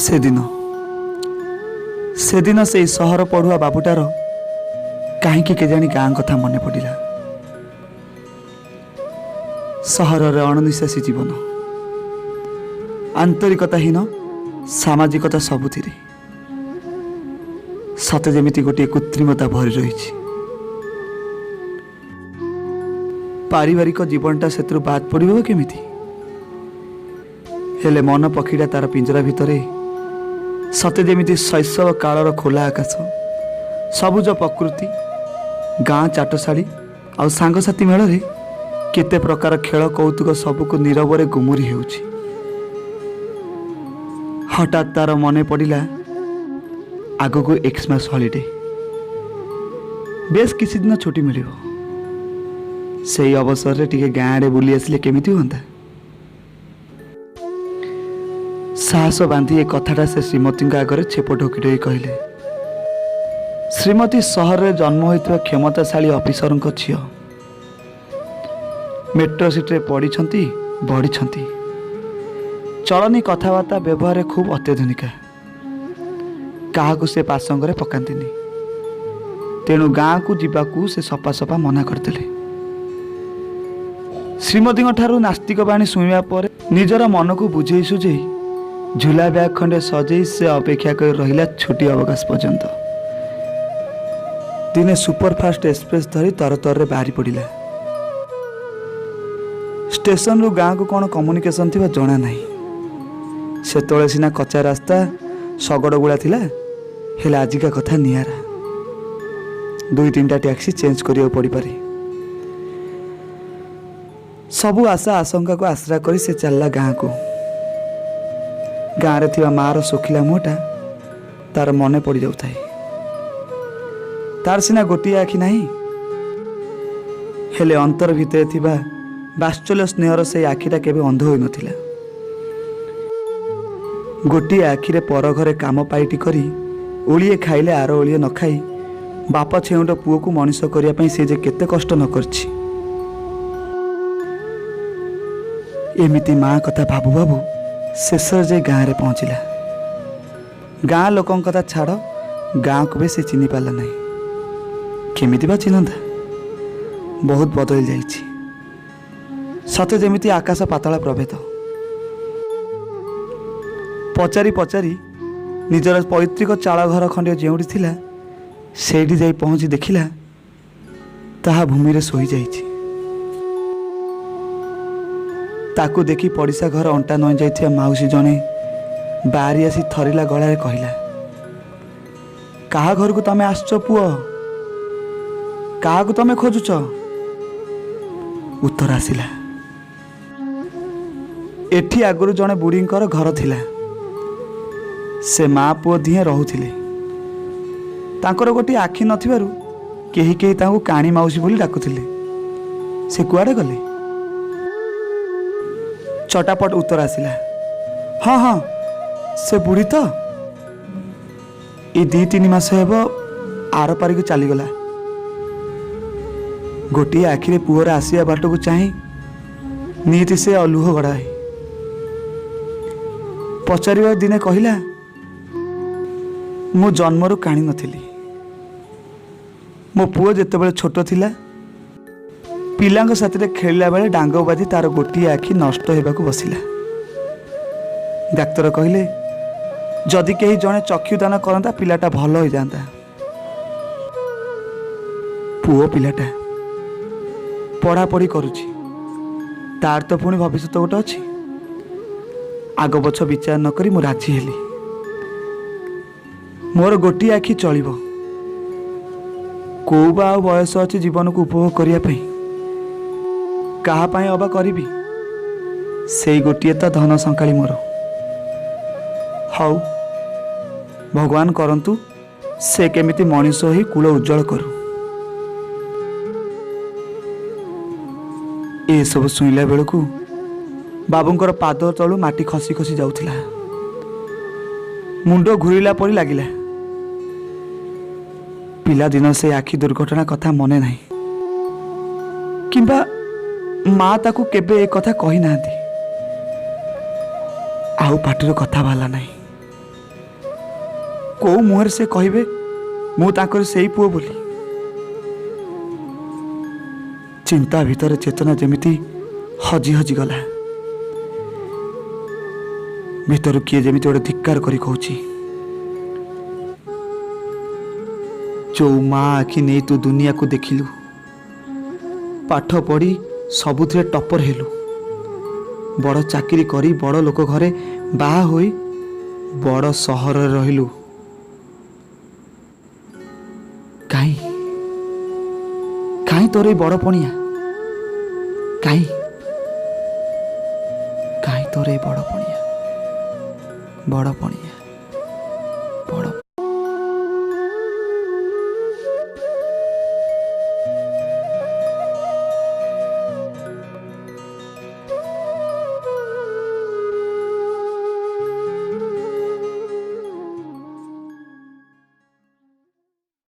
ସେଦିନ ସେଦିନ ସେଇ ସହର ପଢ଼ୁଆ ବାବୁଟାର କାହିଁକି କେଜାଣି ଗାଁ କଥା ମନେ ପଡ଼ିଲା। ସହରର ଅଣନିଶ୍ୱାସୀ ଜୀବନ, ଆନ୍ତରିକତାହୀନ ସାମାଜିକତା, ସବୁଥିରେ ସତେ ଯେମିତି ଗୋଟିଏ କୃତ୍ରିମତା ଭରି ରହିଛି। ପାରିବାରିକ ଜୀବନଟା ସେଥିରୁ ବାଦ ପଡ଼ିବ କେମିତି? ହେଲେ ମନ ପକ୍ଷୀଟା ତାର ପିଞ୍ଜରା ଭିତରେ ସତେ ଯେମିତି ଶୈଶବ କାଳର ଖୋଲା ଆକାଶ, ସବୁଜ ପ୍ରକୃତି, ଗାଁ ଚାଟଶାଳୀ ଆଉ ସାଙ୍ଗସାଥି ମେଳରେ କେତେ ପ୍ରକାର ଖେଳ କୌତୁକ ସବୁକୁ ନୀରବରେ ଗୁମୁରି ହେଉଛି। ହଠାତ୍ ତାର ମନେ ପଡ଼ିଲା, ଆଗକୁ ଏକ୍ସମାସ୍ ହଲିଡେ, ବେଶ କିଛି ଦିନ ଛୁଟି ମିଳିବ। ସେଇ ଅବସରରେ ଟିକେ ଗାଁରେ ବୁଲି ଆସିଲେ କେମିତି ହୁଅନ୍ତା? ସାହସ ବାନ୍ଧି ଏ କଥାଟା ସେ ଶ୍ରୀମତୀଙ୍କ ଆଗରେ ଛେପ ଢୋକି ଢୋକି କହିଲେ। ଶ୍ରୀମତୀ ସହରରେ ଜନ୍ମ ହୋଇଥିବା କ୍ଷମତାଶାଳୀ ଅଫିସରଙ୍କ ଝିଅ। ମେଟ୍ରୋ ସିଟିରେ ପଢ଼ିଛନ୍ତି, ବଢ଼ିଛନ୍ତି। ଚଳନି, କଥାବାର୍ତ୍ତା, ବ୍ୟବହାରରେ ଖୁବ୍ ଅତ୍ୟାଧୁନିକା। କାହାକୁ ସେ ପାସଙ୍ଗରେ ପକାନ୍ତିନି। ତେଣୁ ଗାଁକୁ ଯିବାକୁ ସେ ସଫା ସଫା ମନା କରିଦେଲେ। ଶ୍ରୀମତୀଙ୍କ ଠାରୁ ନାସ୍ତିକ ବାଣୀ ଶୁଣିବା ପରେ ନିଜର ମନକୁ ବୁଝେଇ ସୁଝେଇ ଝୁଲା ବ୍ୟାଗ୍ ଖଣ୍ଡେ ସଜେଇ ସେ ଅପେକ୍ଷା କରି ରହିଲା ଛୁଟି ଅବକାଶ ପର୍ଯ୍ୟନ୍ତ। ଦିନେ ସୁପରଫାଷ୍ଟ ଏକ୍ସପ୍ରେସ୍ ଧରି ତରତରରେ ବାହାରି ପଡ଼ିଲା। ଷ୍ଟେସନରୁ ଗାଁକୁ କ'ଣ କମ୍ୟୁନିକେସନ୍ ଥିବା ଜଣା ନାହିଁ। ସେତେବେଳେ ସିନା କଚା ରାସ୍ତା, ଶଗଡ଼ ଗୁଳା ଥିଲା, ହେଲେ ଆଜିକା କଥା ନିଆରା। ଦୁଇ ତିନିଟା ଟ୍ୟାକ୍ସି ଚେଞ୍ଜ କରିବାକୁ ପଡ଼ିପାରେ। ସବୁ ଆଶା ଆଶଙ୍କାକୁ ଆଶ୍ରା କରି ସେ ଚାଲିଲା ଗାଁକୁ। ଗାଁରେ ଥିବା ମାଆର ଶୁଖିଲା ମୁହଁଟା ତାର ମନେ ପଡ଼ିଯାଉଥାଏ। ତାର ସିନା ଗୋଟିଏ ଆଖି ନାହିଁ, ହେଲେ ଅନ୍ତର ଭିତରେ ଥିବା ବାତ୍ସଲ୍ୟ ସ୍ନେହର ସେଇ ଆଖିଟା କେବେ ଅନ୍ଧ ହୋଇନଥିଲା। ଗୋଟିଏ ଆଖିରେ ପର ଘରେ କାମ ପାଇଟି କରି ଓଳିଏ ଖାଇଲେ ଆର ଓଳିଏ ନ ଖାଇ ବାପ ଛେଉଣ୍ଡ ପୁଅକୁ ମଣିଷ କରିବା ପାଇଁ ସେ ଯେ କେତେ କଷ୍ଟ ନ କରିଛି। ଏମିତି ମା କଥା ଭାବୁ ଭାବୁ ଶେଷରେ ଯାଇ ଗାଁରେ ପହଞ୍ଚିଲା। ଗାଁ ଲୋକଙ୍କ କଥା ଛାଡ଼, ଗାଁକୁ ବି ସେ ଚିହ୍ନି ପାରିଲା ନାହିଁ। କେମିତି ବା ଚିହ୍ନନ୍ତା? ବହୁତ ବଦଳି ଯାଇଛି, ସତେ ଯେମିତି ଆକାଶ ପାତାଳ ପ୍ରଭେଦ। ପଚାରି ପଚାରି ନିଜର ପୈତୃକ ଚାଳ ଘର ଖଣ୍ଡିଏ ଯେଉଁଠି ଥିଲା, ସେଇଠି ଯାଇ ପହଞ୍ଚି ଦେଖିଲା ତାହା ଭୂମିରେ ଶୋଇଯାଇଛି। ତାକୁ ଦେଖି ପଡ଼ିଶା ଘର ଅଣ୍ଟା ନଇଁ ଯାଇଥିବା ମାଉସୀ ଜଣେ ବାହାରି ଆସି ଥରିଲା ଗଳାରେ କହିଲା, କାହା ଘରକୁ ତମେ ଆସିଛ ପୁଅ? କାହାକୁ ତମେ ଖୋଜୁଛ? ଉତ୍ତର ଆସିଲା, ଏଠି ଆଗରୁ ଜଣେ ବୁଢ଼ୀଙ୍କର ଘର ଥିଲା। ସେ ମା ପୁଅ ଦିହେଁ ରହୁଥିଲେ। ତାଙ୍କର ଗୋଟିଏ ଆଖି ନଥିବାରୁ କେହି କେହି ତାଙ୍କୁ କାଣୀ ମାଉସୀ ବୋଲି ଡାକୁଥିଲେ। ସେ କୁଆଡ଼େ ଗଲେ? ଚଟାପଟ ଉତ୍ତର ଆସିଲା, ହଁ ହଁ, ସେ ବୁଢ଼ୀ ତ ଏ 2-3 ମାସ ହେବ ଆରପାରିକୁ ଚାଲିଗଲା। ଗୋଟିଏ ଆଖିରେ ପୁଅର ଆସିବା ବାଟକୁ ଚାହିଁ ନିତି ସେ ଅଲୁହ ଗଡ଼ାଏ। ପଚାରିବା ଦିନେ କହିଲା, ମୁଁ ଜନ୍ମରୁ କାଣି ନଥିଲି। ମୋ ପୁଅ ଯେତେବେଳେ ଛୋଟ ଥିଲା, ପିଲାଙ୍କ ସାଥିରେ ଖେଳିଲା ବେଳେ ଡାଙ୍ଗ ବାଜି ତାର ଗୋଟିଏ ଆଖି ନଷ୍ଟ ହେବାକୁ ବସିଲା। ଡାକ୍ତର କହିଲେ, ଯଦି କେହି ଜଣେ ଚକ୍ଷୁଦାନ କରନ୍ତା, ପିଲାଟା ଭଲ ହୋଇଯାଆନ୍ତା। ପୁଅ ପିଲାଟା ପଢ଼ାପଢ଼ି କରୁଛି, ତାର ତ ପୁଣି ଭବିଷ୍ୟତ ଗୋଟେ ଅଛି। ଆଗ ପଛ ବିଚାର ନ କରି ମୁଁ ରାଜି ହେଲି। ମୋର ଗୋଟିଏ ଆଖି ଚଳିବ। କୋଉ ବା ଆଉ ବୟସ ଅଛି ଜୀବନକୁ ଉପଭୋଗ କରିବା ପାଇଁ? କାହା ପାଇଁ ଅବା କରିବି? ସେଇ ଗୋଟିଏ ତ ଧନ ସଙ୍କାଳି ମୋର। ହଉ, ଭଗବାନ କରନ୍ତୁ ସେ କେମିତି ମଣିଷ ହୋଇ କୂଳ ଉଜ୍ଜଳ କରୁ। ଏସବୁ ଶୁଣିଲା ବେଳକୁ ବାବୁଙ୍କର ପାଦ ତଳୁ ମାଟି ଖସି ଖସି ଯାଉଥିଲା। ମୁଣ୍ଡ ଘୁରିଲା ପରି ଲାଗିଲା। ପିଲାଦିନ ସେ ଆଖି ଦୁର୍ଘଟଣା କଥା ମନେ ନାହିଁ, କିମ୍ବା ମା ତାକୁ କେବେ ଏ କଥା କହିନାହାନ୍ତି। ଆଉ ପାଟିରୁ କଥା ବାହାରିଲା ନାହିଁ। କେଉଁ ମୁହଁରେ ସେ କହିବେ ମୁଁ ତାଙ୍କର ସେଇ ପୁଅ ବୋଲି? ଚିନ୍ତା ଭିତରେ ଚେତନା ଯେମିତି ହଜି ହଜିଗଲା। ଭିତରୁ କିଏ ଯେମିତି ଗୋଟେ ଧିକ୍କାର କରି କହୁଛି, ଯୋଉ ମା ଆଖି ନେଇ ତୁ ଦୁନିଆକୁ ଦେଖିଲୁ, ପାଠ ପଢ଼ି ସବୁଥିରେ ଟପର ହେଲୁ, ବଡ଼ ଚାକିରି କରି ବଡ଼ ଲୋକ ଘରେ ବାହା ହୋଇ ବଡ଼ ସହରରେ ରହିଲୁ, କାହିଁ କାହିଁ ତୋର ଏଇ ବଡ଼ ପଣିଆ? କାହିଁ କାହିଁ ତୋର ଏଇ ବଡ଼ ପଣିଆ, ବଡ଼ ପଣିଆ?